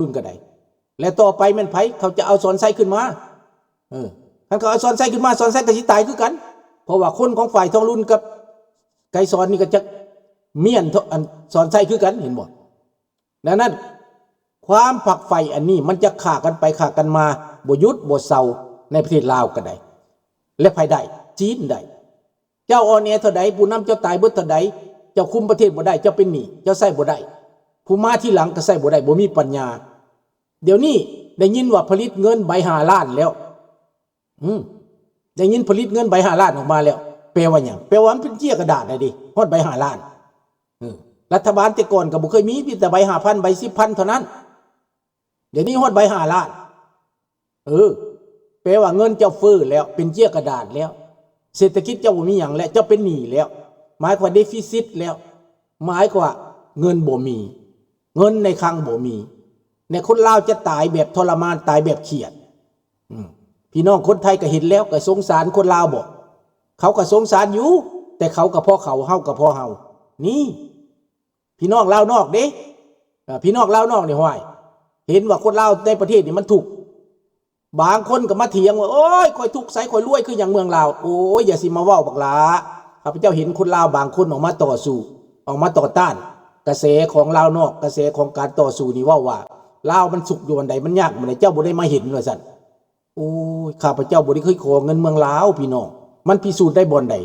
ລຸນກໍໄດ້ ແລະຕໍ່ໄປແມ່ນໃຜ ເຂົາຈະເອົາສອນໄຊຂຶ້ນມາ? ເອີ ຄັນເຂົາເອົາສອນໄຊຂຶ້ນມາ ສອນໄຊກໍຊິຕາຍຄືກັນ ເພາະວ່າຄົນຂອງຝ່າຍທອງລຸນກັບໄກສອນນີ້ກໍຈະມ້ຽນ ອັນ ສອນໄຊຄືກັນ ເຫັນບໍ່? ດັ່ງນັ້ນ ຄວາມຝັກໃຝ່ອັນນີ້ມັນຈະຂ້າກັນໄປຂ້າກັນມາ ບໍ່ຢຸດບໍ່ເຊົາ ໃນປະເທດລາວກໍໄດ້ ແລະໃຜໄດ້? ຈີນໄດ້. ເຈົ້າອ່ອນແອເທົ່າໃດ ຜູ້ນຳເຈົ້າຕາຍເບິດເທົ່າໃດ ເຈົ້າຄຸມປະເທດບໍ່ໄດ້ ເຈົ້າເປັນໜີ້ ເຈົ້າໃຊ້ບໍ່ໄດ້ ຜູ້ມາທີຫຼັງກໍໃຊ້ບໍ່ໄດ້ ບໍ່ມີປັນຍາ. ດຽວນີ້ໄດ້ຍິນວ່າຜະລິດເງິນໃບຫ້າລ້ານແລ້ວ ອືມ ໄດ້ຍິນຜະລິດເງິນໃບຫ້າລ້ານອອກມາແລ້ວ ແປວ່າຫຍັງ? ແປວ່າມັນເປັນເຈ້ຍກະດາດໄດ້ເດ ຮອດໃບຫ້າລ້ານ. ເອີ ລັດຖະບານແຕ່ກ່ອນກໍບໍ່ເຄີຍມີ ມີແຕ່ໃບຫ້າພັນ ໃບສິບພັນເທົ່ານັ້ນ ດຽວນີ້ຮອດໃບຫ້າລ້ານ. ເອີ ແປວ່າເງິນເຈົ້າເຟີ້ແລ້ວ ເປັນເຈ້ຍກະດາດແລ້ວ ເສດຖະກິດເຈົ້າບໍ່ມີຫຍັງແລ້ວ ເຈົ້າເປັນໜີ້ແລ້ວ ໝາຍຄວາມວ່າເດຟິຊິດແລ້ວ ໝາຍຄວາມວ່າເງິນບໍ່ມີ ເງິນໃນຄັງບໍ່ມີ ແລະຄົນລາວຈະຕາຍແບບທໍລະມານ ຕາຍແບບຄຽດ. ອືມ ພີ່ນ້ອງຄົນໄທກໍເຫັນແລ້ວ ກໍສົງສານຄົນລາວບໍ? ເຂົາກໍສົງສານຢູ່ ແຕ່ເຂົາກໍພໍເຂົາ ເຮົາກໍພໍເຮົາ ນີ້ ພີ່ນ້ອງລາວນອກເດ້ ເອີ ພີ່ນ້ອງລາວນອກນີ້ ຫ້ວຍ ເຫັນວ່າຄົນລາວໃນປະເທດນີ້ມັນທຸກ ບາງຄົນກໍມາຖຽງວ່າ ໂອ້ຍ ຂ້ອຍທຸກໃສ ຂ້ອຍລວຍຄືຫຍັງເມືອງລາວ. ໂອ້ຍ ຢ່າຊິມາເວົ້າບັກຫຼ້າ ຂ້າພະເຈົ້າເຫັນຄົນລາວບາງຄົນອອກມາຕໍ່ສູ້ ອອກມາຕໍ່ຕ້ານກະແສຂອງລາວນອກ ກະແສຂອງການຕໍ່ສູ້ນີ້ ເວົ້າວ່າລາວມັນທຸກຢູ່ບ່ອນໃດ ມັນຍາກບ່ອນໃດ ເຈົ້າບໍ່ໄດ້ມາເຫັນ ວ່າຊັ້ນ. ໂອ້ຍ ຂ້າພະເຈົ້າບໍ່ໄດ້ເຄີຍຂໍເງິນເມືອງລາວ ພີ່ນ້ອງ ມັນພິສູດໄດ້ບ່ອນໃດ?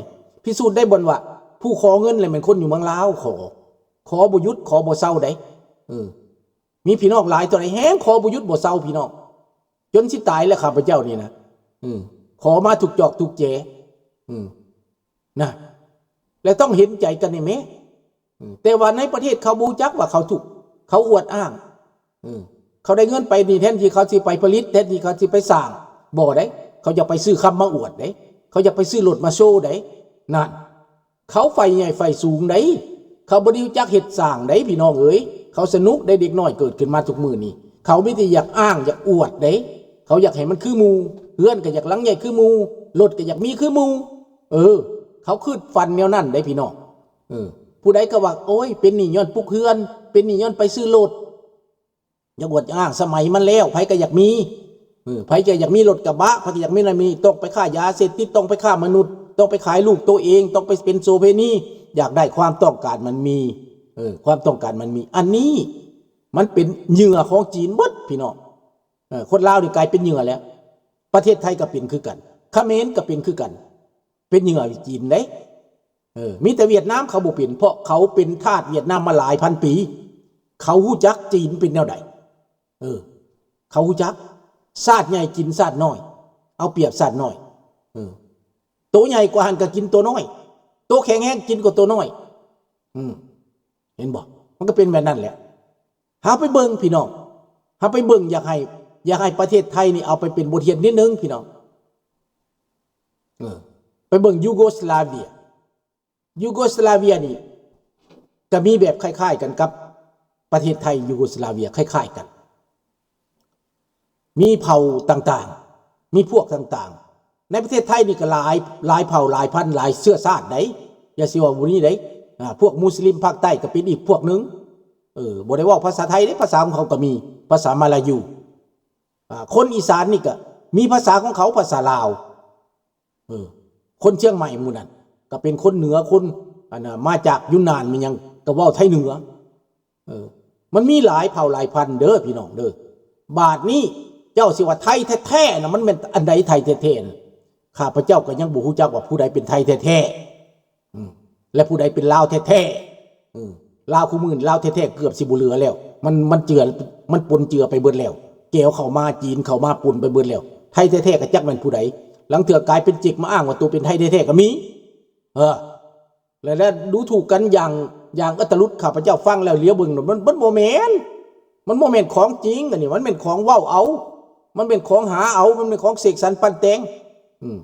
ພິສູດໄດ້ບ່ອນວ່າ ຜູ້ຂໍເງິນແຫຼະແມ່ນຄົນຢູ່ເມືອງລາວຂໍ ຂໍບໍ່ຢຸດ ຂໍບໍ່ເຊົາໃດ. ເອີ ມີພີ່ນ້ອງຫຼາຍເທົ່າໃດແຮງຂໍບໍ່ຢຸດບໍ່ເຊົາ ພີ່ນ້ອງ ຈົນຊິຕາຍແລ້ວ ຂ້າພະເຈົ້ານີ້ນະ ເອີ ຂໍມາທຸກຈອກທຸກແຈ ເອີ ນະ ແລະຕ້ອງເຫັນໃຈກັນແດ່ແມ້. ເອີ ແຕ່ວ່າໃນປະເທດເຂົາບໍ່ຮູ້ຈັກວ່າເຂົາທຸກ ເຂົາອວດອ້າງ ເອີ ເຂົາໄດ້ເງິນໄປນີ້ ແທນທີ່ເຂົາຊິໄປຜະລິດ ແທນທີ່ເຂົາຊິໄປສ້າງ ບໍ່ໃດ ເຂົາຢາກໄປຊື້ຄຳມາອວດໃດ ເຂົາຢາກໄປຊື້ລົດມາໂຊໃດ ນັ້ນ ເຂົາໃຝ່ໃຫຍ່ໃຝ່ສູງໃດ ເຂົາບໍ່ໄດ້ຮູ້ຈັກເຮັດສ້າງໃດ ພີ່ນ້ອງເອີຍ. ເຂົາສະໜຸກໃດ ເດັກນ້ອຍເກີດຂຶ້ນມາທຸກມື້ນີ້ ເຂົາມີແຕ່ຢາກອ້າງ ຢາກອວດໃດ ເຂົາຢາກໃຫ້ມັນຄືໝູ່ ເຮືອນກໍຢາກຫຼັງໃຫຍ່ຄືໝູ່ ລົດກໍຢາກມີຄືໝູ່. ເອີ ເຂົາຄຶດຝັນແນວນັ້ນໃດ ພີ່ນ້ອງ. ເອີ ຜູ້ໃດກໍວ່າ ໂອ້ຍ ເປັນໜີ້ຍ້ອນປຸກເຮືອນ ເປັນໜີ້ຍ້ອນໄປຊື້ລົດ. ຢາກອວດຢາກອ້າງ ສະໄໝມັນແລ້ວ ໃຜກໍຢາກມີ ເອີ ໃຜກໍຢາກມີລົດກະບະ ໃຜກໍຢາກມີນັ້ນມີນີ້ ຕ້ອງໄປຄ້າຢາເສບຕິດ ຕ້ອງໄປຄ້າມະນຸດ ຕ້ອງໄປຂາຍລູກໂຕເອງ ຕ້ອງໄປເປັນໂສເພນີ ຢາກໄດ້ຄວາມຕ້ອງການມັນມີ ເອີ ຄວາມຕ້ອງການມັນມີ. ອັນນີ້ມັນເປັນເຫຍື່ອຂອງຈີນໝົດ ພີ່ນ້ອງ. ເອີ ຄົນລາວນີ້ກາຍເປັນເຫຍື່ອແລ້ວ ປະເທດໄທກໍເປັນຄືກັນ ຂະເໝນກໍເປັນຄືກັນ ເປັນເຫຍື່ອຈີນເດ້. ເອີ ມີແຕ່ຫວຽດນາມເຂົາບໍ່ເປັນ ເພາະເຂົາເປັນທາດຫວຽດນາມມາຫຼາຍພັນປີ ເຂົາຮູ້ຈັກຈີນເປັນແນວໃດ. ເອີ ເຂົາຮູ້ຈັກ ຊາດໃຫຍ່ກິນຊາດນ້ອຍ ເອົາປຽບຊາດນ້ອຍ. ເອີ ໂຕໃຫຍ່ກວ່າຫັ້ນກໍກິນໂຕນ້ອຍ ໂຕແຂງແຮງກິນກວ່າໂຕນ້ອຍ. ອືມ ເຫັນບໍ່? ມັນກໍເປັນແບບນັ້ນແຫຼະ. ເຮົາໄປເບິ່ງ ພີ່ນ້ອງ ເຮົາໄປເບິ່ງ ຢາກໃຫ້ ຢາກໃຫ້ປະເທດໄທນີ້ເອົາໄປເປັນບົດຮຽນນິດໜຶ່ງ ພີ່ນ້ອງ. ເອີ ໄປເບິ່ງຢູໂກສລາເວຍ ຢູໂກສລາເວຍນີ້ກໍມີແບບຄ້າຍໆກັນກັບປະເທດໄທ ຢູໂກສລາເວຍຄ້າຍໆກັນ ມີເຜົ່າຕ່າງໆ ມີພວກຕ່າງໆ. ໃນປະເທດໄທນີ້ກໍຫຼາຍ ຫຼາຍເຜົ່າ ຫຼາຍພັນ ຫຼາຍເຊື້ອຊາດໃດ໋ ຢ່າຊິວ່າບໍ່ມີໃດ໋. ອາ ພວກມຸສລິມພາກໃຕ້ກໍເປັນອີກພວກໜຶ່ງ ເອີ ບໍ່ໄດ້ເວົ້າພາສາໄທເດ້ ພາສາຂອງເຂົາກໍມີ ພາສາມາລາຢູ. ອາ ຄົນອີສານນີ້ກໍມີພາສາຂອງເຂົາ ພາສາລາວ. ເອີ ຄົນຊຽງໃໝ່ໝູ່ນັ້ນກໍເປັນຄົນເໜືອ ຄົນ ອັນນ່າ ມາຈາກຢູນນານແມ່ນຫຍັງ ກໍເວົ້າໄທເໜືອ. ເອີ ມັນມີຫຼາຍເຜົ່າຫຼາຍພັນເດີ ພີ່ນ້ອງເດີ. ບາດນີ້ເຈົ້າຊິວ່າໄທແທ້ໆນະ ມັນແມ່ນອັນໃດໄທແທ້ໆນະ? ຂ້າພະເຈົ້າກໍຍັງບໍ່ຮູ້ຈັກວ່າຜູ້ໃດເປັນໄທແທ້ໆ ອືມ ແລະ ຜູ້ໃດເປັນລາວແທ້ໆ. ເອີ ລາວຄູ່ມື້ນີ້ລາວແທ້ໆເກືອບຊິບໍ່ເຫຼືອແລ້ວ ມັນ ມັນເຈືອ ມັນປົນເຈືອໄປເບິດແລ້ວ ແກວເຂົ້າມາ ຈີນເຂົ້າມາປົນໄປເບິດແລ້ວ. ໄທແທ້ໆກໍຈັກແມ່ນຜູ້ໃດ ລາງເທື່ອກາຍເປັນເຈັກມາອ້າງວ່າໂຕເປັນໄທແທ້ໆກໍມີ. ເອີ ແລະ ແລະ ດູຖູກກັນຢ່າງ ຢ່າງອຸດຕະລຸດ. ຂ້າພະເຈົ້າຟັງແລ້ວຫຼຽວເບິ່ງ ມັນ ມັນບໍ່ແມ່ນ ມັນບໍ່ແມ່ນຂອງຈິງ ອັນນີ້ມັນແມ່ນຂອງເວົ້າເອົາ ມັນແມ່ນຂອງຫາເອົາ ມັນແມ່ນຂອງເສກສັນປັ້ນແຕ່ງ. ອືມ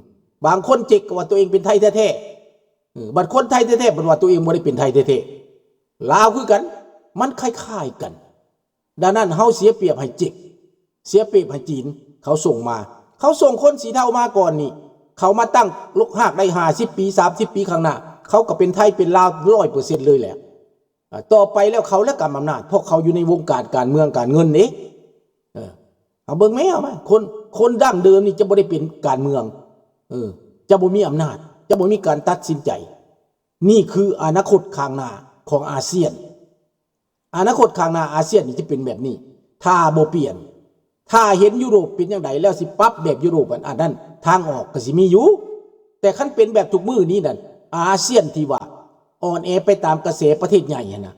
ບາງຄົນເຈັກກໍວ່າຕົວເອງເປັນໄທແທ້ໆ ເອີ ບັດຄົນໄທແທ້ໆ ບັດວ່າຕົວເອງບໍ່ໄດ້ເປັນໄທແທ້ໆ. ລາວຄືກັນ ມັນຄ້າຍໆກັນ. ດັ່ງນັ້ນເຮົາເສຍປຽບໃຫ້ເຈັກ ເສຍປຽບໃຫ້ຈີນ ເຂົາສົ່ງມາ ເຂົາສົ່ງຄົນສີເທົາມາກ່ອນນີ້ ເຂົາມາຕັ້ງລົກຮາກໄດ້ຫ້າສິບປີ ສາມສິບປີຂ້າງໜ້າ ເຂົາກໍເປັນໄທເປັນລາວຮ້ອຍເປີເຊັນເລີຍແຫຼະ. ອາ ຕໍ່ໄປແລ້ວເຂົາແຫຼະກຳອຳນາດ ເພາະເຂົາຢູ່ໃນວົງການການເມືອງການເງິນເດ້. ເອີ ເອົາເບິ່ງແມ້ວມາ ຄົນ ຄົນດັ້ງເດີມນີ້ຈະບໍ່ໄດ້ເປັນການເມືອງ ເອີ ຈະບໍ່ມີອຳນາດ ຈະບໍ່ມີການຕັດສິນໃຈ. ນີ້ຄືອະນາຄົດຂ້າງໜ້າຂອງອາຊຽນ. ອະນາຄົດຂ້າງໜ້າອາຊຽນນີ້ຈະເປັນແບບນີ້ ຖ້າບໍ່ປ່ຽນ. ຖ້າເຫັນຢູໂຣບເປັນຈັ່ງໃດແລ້ວຊິປັບແບບຢູໂຣບ ອັນ ອັນນັ້ນທາງອອກກໍຊິມີຢູ່. ແຕ່ຄັນເປັນແບບທຸກມື້ນີ້ນັ້ນ ອາຊຽນທີ່ວ່າອ່ອນແອໄປຕາມກະແສປະເທດໃຫຍ່ຫັ້ນນະ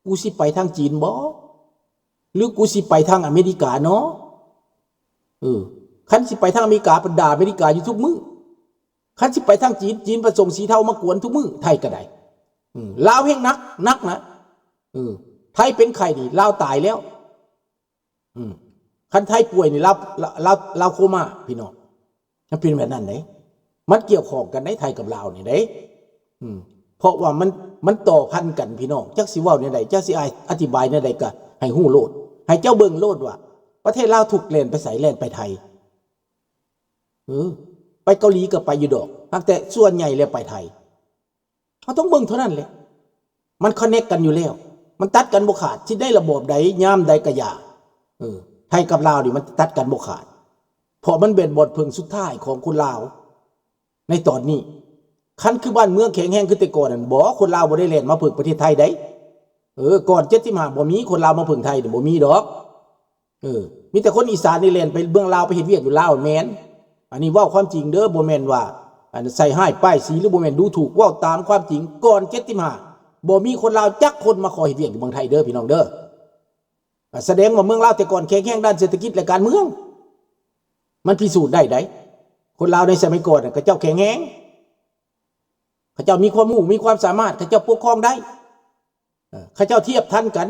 ກູຊິໄປທາງຈີນບໍ ຫຼື ກູຊິໄປທາງອາເມລິກາເນາະ? ເອີ ຄັນຊິໄປທາງອາເມລິກາ ບັນດາອາເມລິກາຢູ່ທຸກມື້. ຄັນຊິໄປທາງຈີນ ຈີນປະສົງສີເທົາມາກວນທຸກມື້. ໄທກໍໄດ້ ເອີ ລາວແຮ່ງໜັກ ໜັກນະ. ເອີ ໄທເປັນໄຂ້ນີ້ ລາວຕາຍແລ້ວ. ເອີ ຄັນໄທປ່ວຍນີ້ ລາວ ລາວ ລາວ ລາວໂຄມ່າ ພີ່ນ້ອງ. ມັນເປັນແບບນັ້ນເດ້ ມັນກ່ຽວຂ້ອງກັນເດ້ ໄທກັບລາວນີ້ເດ້. ເພາະວ່າມັນ ມັນຕໍ່ພັນກັນ ພີ່ນ້ອງ. ຈັກຊິເວົ້າແນວໃດ ຈັກຊິອະ ອະທິບາຍແນວໃດ ກໍໃຫ້ຮູ້ໂລດ ໃຫ້ເຈົ້າເບິ່ງໂລດວ່າ ປະເທດລາວທຸກແລ່ນໄປໃສ? ແລ່ນໄປໄທ. ເອີ ໄປເກົາຫຼີກໍໄປຢູ່ດອກ ຫາກແຕ່ສ່ວນໃຫຍ່ແລ້ວໄປໄທ. ເຮົາຕ້ອງເບິ່ງເທົ່ານັ້ນແຫຼະ ມັນຄອນເນັກກັນຢູ່ແລ້ວ ມັນຕັດກັນບໍ່ຂາດ. ຊິໃນລະບອບໃດ ຍາມໃດກໍຢ່າ ເອີ ໄທກັບລາວນີ້ມັນຕັດກັນບໍ່ຂາດ ເພາະມັນເປັນບ່ອນເພິ່ງສຸດທ້າຍຂອງຄົນລາວໃນຕອນນີ້. ຄັນຄືບ້ານເມືອງແຂງແຮງຄືແຕ່ກ່ອນນັ້ນບໍ ຄົນລາວບໍ່ໄດ້ແລ່ນມາເພິ່ງປະເທດໄທໃດ. ເອີ ກ່ອນເຈັດສິບຫ້າ ບໍ່ມີຄົນລາວມາເພິ່ງໄທນີ້ ບໍ່ມີດອກ. ເອີ ມີແຕ່ຄົນອີສານນີ້ແລ່ນໄປເມືອງລາວ ໄປເຮັດວຽກຢູ່ລາວແມ່ນ. ອັນນີ້ເວົ້າຄວາມຈິງເດີ ບໍ່ແມ່ນວ່າ ອັນ ໃສ່ຮ້າຍປ້າຍສີ ຫຼື ບໍ່ແມ່ນດູຖູກ ເວົ້າຕາມຄວາມຈິງ. ກ່ອນເຈັດສິບຫ້າ ບໍ່ມີຄົນລາວຈັກຄົນມາຂໍເຮັດວຽກຢູ່ເມືອງໄທເດີ ພີ່ນ້ອງເດີ. ສະແດງວ່າເມືອງລາວແຕ່ກ່ອນແຂງແຮງດ້ານເສດຖະກິດ ແລະ ການເມືອງ ມັນພິສູດໄດ້ໃດ໋. ຄົນລາວໃນສະໄໝກ່ອນນະ ເຂົາເຈົ້າແຂງແຮງ ເຂົາເຈົ້າມີຄວາມຮູ້ ມີຄວາມສາມາດ ເຂົາເຈົ້າປົກຄອງໄດ້. ເອີ ເຂົາເຈົ້າທຽບທັນກັນ.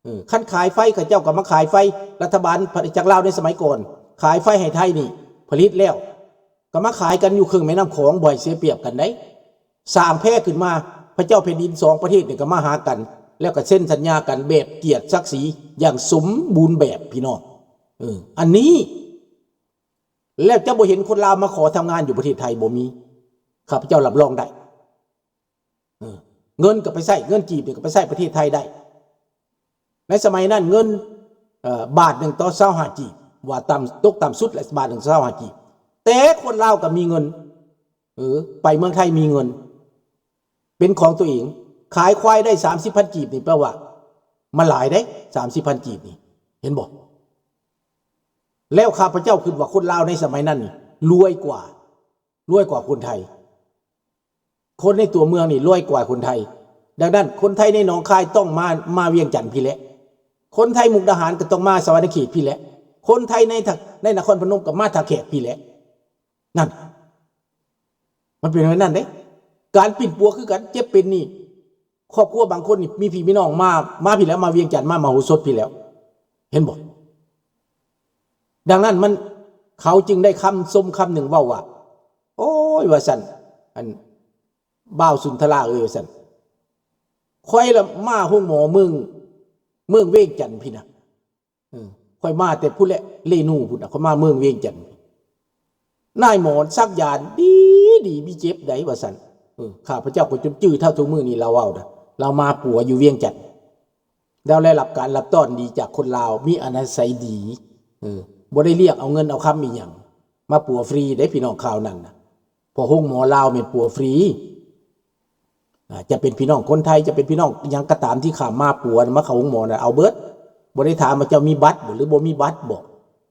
ເອີ ຄັນຂາຍໄຟ ເຂົາເຈົ້າກໍມາຂາຍໄຟ. ລັດຖະບານຈາກລາວໃນສະໄໝກ່ອນ ຂາຍໄຟໃຫ້ໄທນີ້ ຜະລິດແລ້ວ ກໍມາຂາຍກັນຢູ່ເຄິ່ງແມ່ນ້ຳຂອງ ບໍ່ໃຫ້ເສຍປຽບກັນໃດ໋. ສ້າງແພຂຶ້ນມາ ພະເຈົ້າແຜ່ນດິນສອງປະເທດນີ້ກໍມາຫາກັນ ແລ້ວກໍເຊັນສັນຍາກັນແບບກຽດສັກສີຢ່າງສົມບູນແບບ ພີ່ນ້ອງ. ເອີ ອັນນີ້ ແລ້ວຈະບໍ່ເຫັນຄົນລາວມາຂໍທຳງານຢູ່ປະເທດໄທ ບໍ່ມີ. ຂ້າພະເຈົ້າຮັບຮອງໄດ້. ເອີ ເງິນກໍໄປໃຊ້ ເງິນກີບນີ້ກໍໄປໃຊ້ປະເທດໄທໄດ້. ໃນສະໄໝນັ້ນເງິນ ເອີ່ ບາດໜຶ່ງຕໍ່ຊາວຫ້າກີບ ວ່າຕ່ຳ ຕົກຕ່ຳສຸດແຫຼະ ບາດໜຶ່ງຊາວຫ້າກີບ. ແຕ່ຄົນລາວກໍມີເງິນ ເອີ ໄປເມືອງໄທມີເງິນ ເປັນຂອງຕົວເອງ ຂາຍຄວາຍໄດ້ສາມສິບພັນກີບນີ້ ແປວ່າມັນຫຼາຍເດ້ ສາມສິບພັນກີບນີ້ ເຫັນບໍ່? ແລ້ວຂ້າພະເຈົ້າຄິດວ່າຄົນລາວໃນສະໄໝນັ້ນນີ້ລວຍກວ່າ ລວຍກວ່າຄົນໄທ. ຄົນໃນຕົວເມືອງນີ້ລວຍກວ່າຄົນໄທ. ດັ່ງນັ້ນ ຄົນໄທໃນໜອງຄາຍຕ້ອງມາ ມາວຽງຈັນພີ້ແຫຼະ. ຄົນໄທມຸກດາຫານກໍຕ້ອງມາສະຫວັນນະເຂດພີ້ແຫຼະ. ຄົນໄທໃນ ໃນນະຄອນພະນົມກໍມາທ່າແຂກພີ້ແຫຼະ. ນັ້ນ ມັນເປັນແບບນັ້ນເດ້. ການປິ່ນປົວຄືກັນ ເຈັບເປັນນີ້ ຄອບຄົວບາງຄົນນີ້ມີພີ່ມີນ້ອງມາ ມາພີ້ແລ້ວ ມາວຽງຈັນ ມາມະໂຫສົດພີ້ແລ້ວ ເຫັນບໍ່? ດັ່ງນັ້ນມັນ ເຂົາຈຶ່ງໄດ້ຄຳຊົມຄຳໜຶ່ງເວົ້າວ່າ ໂອ້ຍ ວ່າຊັ້ນ ອັນ ບ່າວສຸນທະລາເອີຍ ວ່າຊັ້ນ ຂ້ອຍລະມາໂຮງໝໍເມືອງ ເມືອງວຽງຈັນພີ້ນະ. ເອີ ຂ້ອຍມາແຕ່ພຸ້ນແຫຼະ ເລນູພຸ້ນນະ ຂ້ອຍມາເມືອງວຽງຈັນ. ນາຍໝໍສັກຢາດີໆ ມີເຈັບໃດ ວ່າຊັ້ນ. ເອີ ຂ້າພະເຈົ້າກໍຈົນຈື່ເທົ່າທຸກມື້ນີ້ ລາວເວົ້ານະ ລາວມາປົວຢູ່ວຽງຈັນ ລາວໄດ້ຮັບການຮັບຕ້ອນດີຈາກຄົນລາວ ມີອັດທະຍາໄສດີ. ເອີ ບໍ່ໄດ້ລຽກເອົາເງິນເອົາຄຳອີ່ຫຍັງ ມາປົວຟຣີເດ້ ພີ່ນ້ອງ ຄາວນັ້ນນະ. ເພາະໂຮງໝໍລາວແມ່ນປົວຟຣີ. ອາ ຈະເປັນພີ່ນ້ອງຄົນໄທ ຈະເປັນພີ່ນ້ອງຫຍັງກໍຕາມທີ່ຂ້າມມາປົວ ມາເຂົ້າໂຮງໝໍນະ ເອົາເບິດ. ບໍ່ໄດ້ຖາມວ່າເຈົ້າມີບັດບໍ່ ຫຼື ບໍ່ມີບັດບໍ່.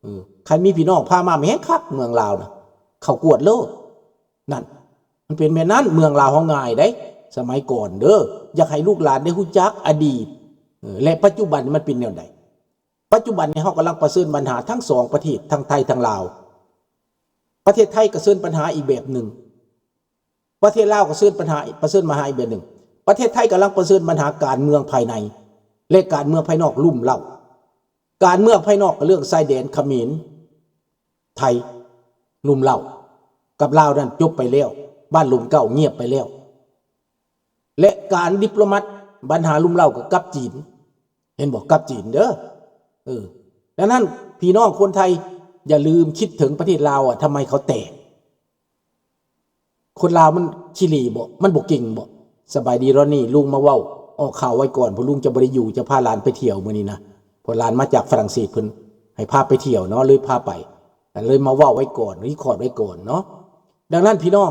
ເອີ ຄັນມີພີ່ນ້ອງພາມາ ແມ່ນແຮງຄັກ ເມືອງລາວນະ ເຂົາກວດໂລດ. ນັ້ນ ມັນເປັນແບບນັ້ນ. ເມືອງລາວເຮົາງ່າຍໃດ ສະໄໝກ່ອນເດີ. ຢາກໃຫ້ລູກຫຼານໄດ້ຮູ້ຈັກອະດີດ ເອີ ແລະ ປັດຈຸບັນນີ້ມັນເປັນແນວໃດ. ປັດຈຸບັນນີ້ເຮົາກຳລັງປະເຊີນບັນຫາທັງສອງປະເທດ ທັງໄທທັງລາວ. ປະເທດໄທກະເຊີນບັນຫາອີກແບບໜຶ່ງ, ປະເທດລາວກະເຊີນບັນຫາ ປະເຊີນບັນຫາອີກແບບໜຶ່ງ. ປະເທດໄທກຳລັງປະເຊີນບັນຫາການເມືອງພາຍໃນ ແລະ ການເມືອງພາຍນອກລຸ່ມເລົ້າ. ການເມືອງພາຍນອກກະເລື່ອງຊາຍແດນຂະເໝນ ໄທ ລຸ່ມເລົ້າ ກັບລາວນັ້ນຈົບໄປແລ້ວ, ບ້ານລົມເກົ້າງຽບໄປແລ້ວ ແລະ ການດິບໂລມັດບັນຫາລຸ່ມເລົ້າກໍກັບຈີນ. ເຫັນບໍ່? ກັບຈີນເດີ. ເອີ ດັ່ງນັ້ນ ພີ່ນ້ອງຄົນໄທຢ່າລືມຄິດເຖິງປະເທດລາວວ່າທຳໄມເຂົາແຕກ. ຄົນລາວມັນຂີ້ເຫຼບໍ່? ມັນບໍ່ເກັ່ງບໍ່? ສະບາຍດີລອນນີ້ ລຸງມາເວົ້າອອກຂ່າວໄວ້ກ່ອນ ເພາະລຸງຈະບໍ່ໄດ້ຢູ່ ຈະພາຫຼານໄປທ່ຽວມື້ນີ້ນະ. ເພາະຫຼານມາຈາກຝຣັ່ງເສດ ເພິ່ນໃຫ້ພາໄປທ່ຽວເນາະ ເລີຍພາໄປ ກໍເລີຍມາເວົ້າໄວ້ກ່ອນ ຣີຄອດໄວ້ກ່ອນເນາະ. ດັ່ງນັ້ນພີ່ນ້ອງ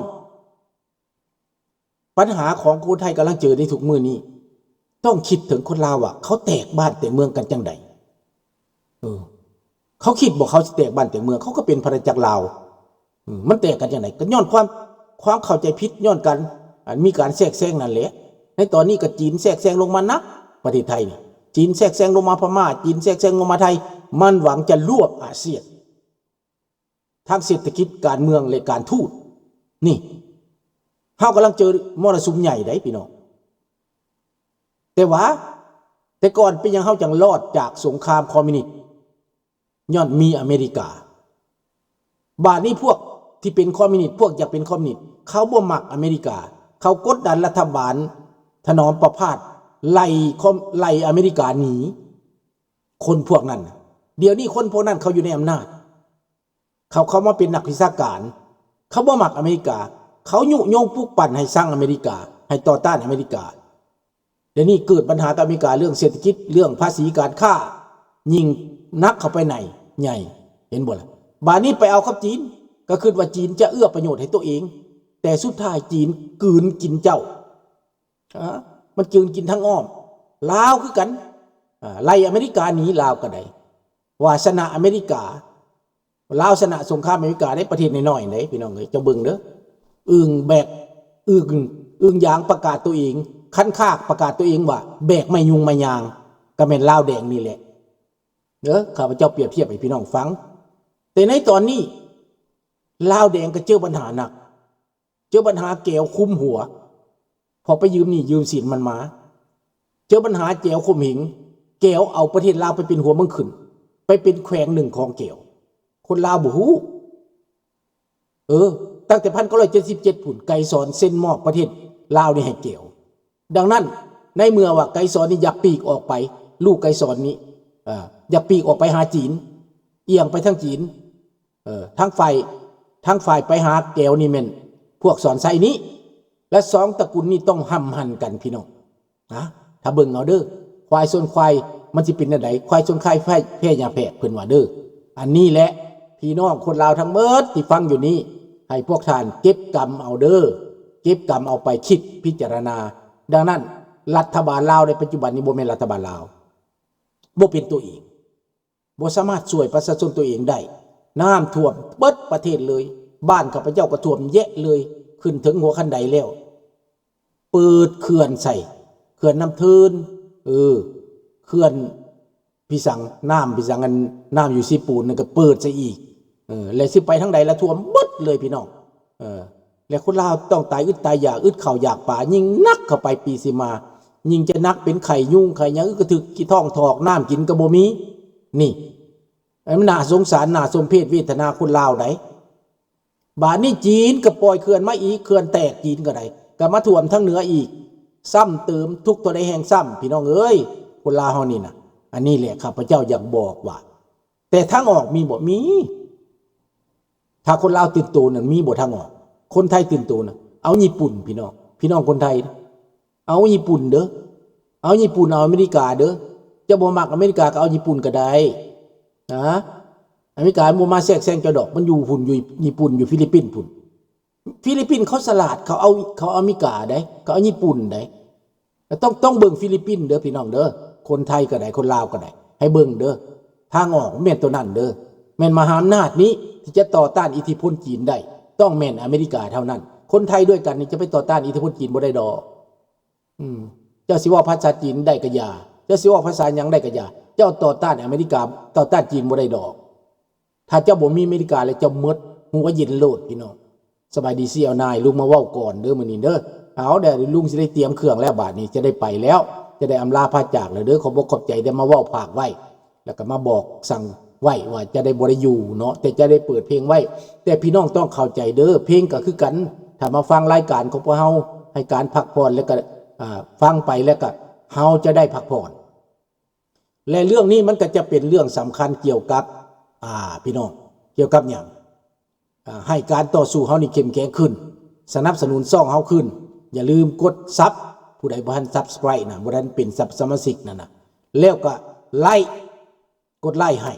ບັນຫາຂອງຄົນໄທກຳລັງເຈີໃນທຸກມື້ນີ້ ຕ້ອງຄິດເຖິງຄົນລາວວ່າ ເຂົາແຕກບ້ານແຕກເມືອງກັນຈັ່ງໃດ? ເອີ ເຂົາຄິດບໍ່ ເຂົາຊິແຕກບ້ານແຕກເມືອງ? ເຂົາກໍເປັນອານາຈັກລາວ ເອີ ມັນແຕກກັນຈັ່ງໃດ? ກໍຍ້ອນຄວາມ ຄວາມເຂົ້າໃຈຜິດ ຍ້ອນການ ອັນ ມີການແຊກແຊງນັ້ນແຫຼະ. ໃນຕອນນີ້ກໍຈີນແຊກແຊງລົງມາໜັກ ປະເທດໄທນີ້ ຈີນແຊກແຊງລົງມາພະມ້າ ຈີນແຊກແຊງລົງມາໄທ ມັນຫວັງຈະລວບອາຊຽນ ທາງເສດຖະກິດ ການເມືອງ ແລະ ການທູດ. ນີ້ ເຮົາກຳລັງເຈີມໍລະສຸມໃຫຍ່ໃດ໋ພີ່ນ້ອງ. ແຕ່ວ່າ ແຕ່ກ່ອນເປັນຫຍັງເຮົາຈັ່ງລອດຈາກສົງຄາມຄອມມິວນິດ? ຍ້ອນມີອາເມລິກາ. ບາດນີ້ພວກທີ່ເປັນຄອມມິວນິດ ພວກຢາກເປັນຄອມມິວນິດ ເຂົາບໍ່ມັກອາເມລິກາ ເຂົາກົດດັນລັດຖະບານຖະໜອມປະພາດ ໄລ່ຄອມ ໄລ່ອາເມລິກາໜີ ຄົນພວກນັ້ນ. ດຽວນີ້ຄົນພວກນັ້ນເຂົາຢູ່ໃນອຳນາດ ເຂົາເຂົ້າມາເປັນນັກວິຊາການ ເຂົາບໍ່ມັກອາເມລິກາ ເຂົາຍຸຍົງປຸກປັ່ນໃຫ້ຊັງອາເມລິກາ ໃຫ້ຕໍ່ຕ້ານອາເມລິກາ. ດຽວນີ້ເກີດບັນຫາກັບອາເມລິກາເລື່ອງເສດຖະກິດ ເລື່ອງພາສີການຄ້າ ຍິ່ງໜັກເຂົ້າໄປໃນໃຫຍ່ ເຫັນບໍ່ລະ? ບາດນີ້ໄປເອົາກັບຈີນ ກໍຄິດວ່າຈີນຈະເອື້ອປະໂຫຍດໃຫ້ຕົວເອງ ແຕ່ສຸດທ້າຍຈີນກືນກິນເຈົ້າ. ອາ ມັນຈືນກິນທາງອ້ອມ. ລາວຄືກັນ ອາ ໄລ່ອາເມລິກາໜີ ລາວກໍໄດ້ ວ່າຊະນະອາເມລິກາ ລາວຊະນະສົງຄາມອາເມລິກາໃນປະເທດນ້ອຍໆເດ້ ພີ່ນ້ອງເອີຍ. ເຈົ້າເບິ່ງເດີ ອຶ່ງແບກ ອຶ່ງ ອຶ່ງຢາງປະກາດຕົວເອງ ຄັນຄາກປະກາດຕົວເອງວ່າແບກໄມ້ຍຸງໄມ້ຍາງ ກໍແມ່ນລາວແດງນີ້ແຫຼະເດີ. ຂ້າພະເຈົ້າປຽບທຽບໃຫ້ພີ່ນ້ອງຟັງ ແຕ່ໃນຕອນນີ້ ລາວແດງກໍເຈີບັນຫາໜັກ ເຈີບັນຫາແກວຄຸມຫົວ ເພາະໄປຢືມໜີ້ຢືມສິນມັນມາ. ເຈີບັນຫາແກວຂົ່ມເຫງ ແກວເອົາປະເທດລາວໄປເປັນຫົວເມືອງຂຶ້ນ ໄປເປັນແຂວງໜຶ່ງຂອງແກວ. ຄົນລາວບໍ່ຮູ້. ເອີ ຕັ້ງແຕ່ພັນເກົ້າຮ້ອຍເຈັດສິບເຈັດພຸ້ນ ໄກສອນເຊັນມອບປະເທດລາວນີ້ໃຫ້ແກວ. ດັ່ງນັ້ນ ໃນເມື່ອວ່າໄກສອນນີ້ຢາກປີກອອກໄປ ລູກໄກສອນນີ້ ເອີ ຢາກປີກອອກໄປຫາຈີນ ອຽງໄປທາງຈີນ ເອີ ທາງຝ່າຍ ທາງຝ່າຍໄປຫາແກວນີ້ແມ່ນພວກສອນໄຊນີ້ ແລະ ສອງຕະກຸນນີ້ຕ້ອງຫ້ຳຫັນກັນພີ່ນ້ອງ. ນະ ຖ້າເບິ່ງເອົາເດີ ຄວາຍຊົນຄວາຍ ມັນຊິເປັນແນວໃດ? ຄວາຍຊົນຄວາຍແພ້ ແພ້ຫຍ້າແພກ ເພິ່ນວ່າເດີ. ອັນນີ້ແຫຼະ ພີ່ນ້ອງຄົນລາວທັງໝົດທີ່ຟັງຢູ່ນີ້ ໃຫ້ພວກທ່ານເກັບກຳເອົາເດີ ເກັບກຳເອົາໄປຄິດພິຈາລະນາ. ດັ່ງນັ້ນ ລັດຖະບານລາວໃນປັດຈຸບັນນີ້ບໍ່ແມ່ນລັດຖະບານລາວ ບໍ່ເປັນຕົວເອງ. ບໍ່ສາມາດຊ່ວຍປະຊາຊົນຕົວເອງໄດ້. ນ້ຳຖ້ວມເບິດປະເທດເລີຍ. ບ້ານຂ້າພະເຈົ້າກໍຖ້ວມແຍະເລີຍ ຂຶ້ນເຖິງຫົວຄັນໄດແລ້ວ. ເປີດເຂື່ອນໃສ່ ເຂື່ອນນ້ຳເທີນ ເອີ ເຂື່ອນພິສັງ ນ້ຳພິສັງ ອັນ ນ້ຳຢູ່ຊີປູນນັ້ນກໍເປີດໃສ່ອີກ. ເອີ ແລະ ຊິໄປທາງໃດລະ ຖ້ວມເບິດເລີຍພີ່ນ້ອງ. ເອີ ແລະ ຄົນລາວຕ້ອງຕາຍອຶດຕາຍຢາກ ອຶດເຂົ້າຢາກປາ ຍິ່ງໜັກເຂົ້າໄປປີຊິມາ ຍິ່ງຈະໜັກ ເປັນໄຂ້ຍຸງໄຂ້ຫຍັງ ອຶກກະທຶກ ຂີ້ທ້ອງຖອກ ນ້ຳກິນກໍບໍ່ມີ. ນີ້ ອັນ ມັນໜ້າສົງສານ ໜ້າສົມເພດເວທະນາຄົນລາວໃດ໋. ບາດນີ້ຈີນກໍປ່ອຍເຂື່ອນມາອີກ ເຂື່ອນແຕກ ຈີນກໍໄດ້ ກໍມາຖ້ວມທາງເໜືອອີກ ຊ້ຳເຕີມ ທຸກເທົ່າໃດແຮງຊ້ຳ ພີ່ນ້ອງເອີຍ ຄົນລາວເຮົານີ້ນະ. ອັນນີ້ແຫຼະ ຂ້າພະເຈົ້າຢາກບອກວ່າ ແຕ່ທາງອອກມີບໍ່? ມີ. ຖ້າຄົນລາວຕື່ນໂຕນັ້ນ ມີບໍ່ທາງອອກ? ຄົນໄທຕື່ນໂຕນະ ເອົາຍີ່ປຸ່ນ ພີ່ນ້ອງ ພີ່ນ້ອງຄົນໄທ ເອົາຍີ່ປຸ່ນເດີ ເອົາຍີ່ປຸ່ນ ເອົາອາເມລິກາເດີ. ເຈົ້າບໍ່ມັກອາເມລິກາກໍເອົາຍີ່ປຸ່ນກໍໄດ້ນະ. ອາເມລິກາບໍ່ມາແຊກແຊງເຈົ້າດອກ ມັນຢູ່ພຸ້ນ ຢູ່ຍີ່ປຸ່ນ ຢູ່ຟີລິບປິນພຸ້ນ. ຟີລິບປິນເຂົາສະຫຼາດ ເຂົາເອົາ ເຂົາເອົາອາເມລິກາໃດ໋ ເຂົາເອົາຍີ່ປຸ່ນໃດ໋. ຕ້ອງ ຕ້ອງເບິ່ງຟີລິບປິນເດີພີ່ນ້ອງເດີ ຄົນໄທກໍໄດ້ ຄົນລາວກໍໄດ້ ໃຫ້ເບິ່ງເດີ ທາງອອກແມ່ນໂຕນັ້ນເດີ. ແມ່ນມະຫາອຳນາດນີ້ທີ່ຈະຕໍ່ຕ້ານອິດທິພົນຈີນໄດ້ ຕ້ອງແມ່ນອາເມລິກາເທົ່ານັ້ນ. ຄົນໄທດ້ວຍກັນນີ້ຈະໄປຕໍ່ຕ້ານອິດທິພົນຈີນບໍ່ໄດ້ດອກ. ອືມ ເຈົ້າຊິເວົ້າພາສາຈີນໄດ້ກະຢ່າ ເຈົ້າຊິເວົ້າພາສາຫຍັງໄດ້ກະຢ່າ ເຈົ້າຕໍ່ຕ້ານອາເມລິກາ ຕໍ່ຕ້ານຈີນບໍ່ໄດ້ດອກ. ຖ້າເຈົ້າບໍ່ມີອາເມລິກາແລ້ວ ເຈົ້າໝົດ ຫົວເຢັນໂລດພີ່ນ້ອງ. ສະບາຍດີ ຊີແອວນາຍ ລຸງມາເວົ້າກ່ອນເດີມື້ນີ້ເດີ. ເອົາ ດຽວລຸງຊິໄດ້ຕຽມເຄື່ອງແລ້ວ ບາດນີ້ຈະໄດ້ໄປແລ້ວ ຈະໄດ້ອຳລາພາຈາກແລ້ວເດີ. ຂອບອົກຂອບໃຈໄດ້ມາເວົ້າຝາກໄວ້ ແລ້ວກໍມາບອກສັ່ງໄວ້ວ່າຈະໄດ້ບໍ່ໄດ້ຢູ່ເນາະ ແຕ່ຈະໄດ້ເປີດເພງໄວ້. ແຕ່ພີ່ນ້ອງຕ້ອງເຂົ້າໃຈເດີ ເພງກໍຄືກັນ ຖ້າມາຟັງລາຍການຂອງພວກເຮົາ ໃຫ້ການພັກຜ່ອນ ແລ້ວກໍ ອ່າ ຟັງໄປແລ້ວກໍເຮົາຈະໄດ້ພັກຜ່ອນ. ແລະ ເລື່ອງນີ້ມັນກໍຈະເປັນເລື່ອງສຳຄັນກ່ຽວກັບ ອ່າ ພີ່ນ້ອງ ກ່ຽວກັບຫຍັງ? ອ່າ ໃຫ້ການຕໍ່ສູ້ເຮົານີ້ເຂັ້ມແຂງຂຶ້ນ ສະໜັບສະໜູນຊ່ອງເຮົາຂຶ້ນ. ຢ່າລືມກົດ Sub ຜູ້ໃດບໍ່ທັນ Subscribe ນະ ບໍ່ທັນເປັນ Sub ສະມາຊິກນັ້ນນະ ແລ້ວກໍ Like ກົດໄລ້ໃຫ້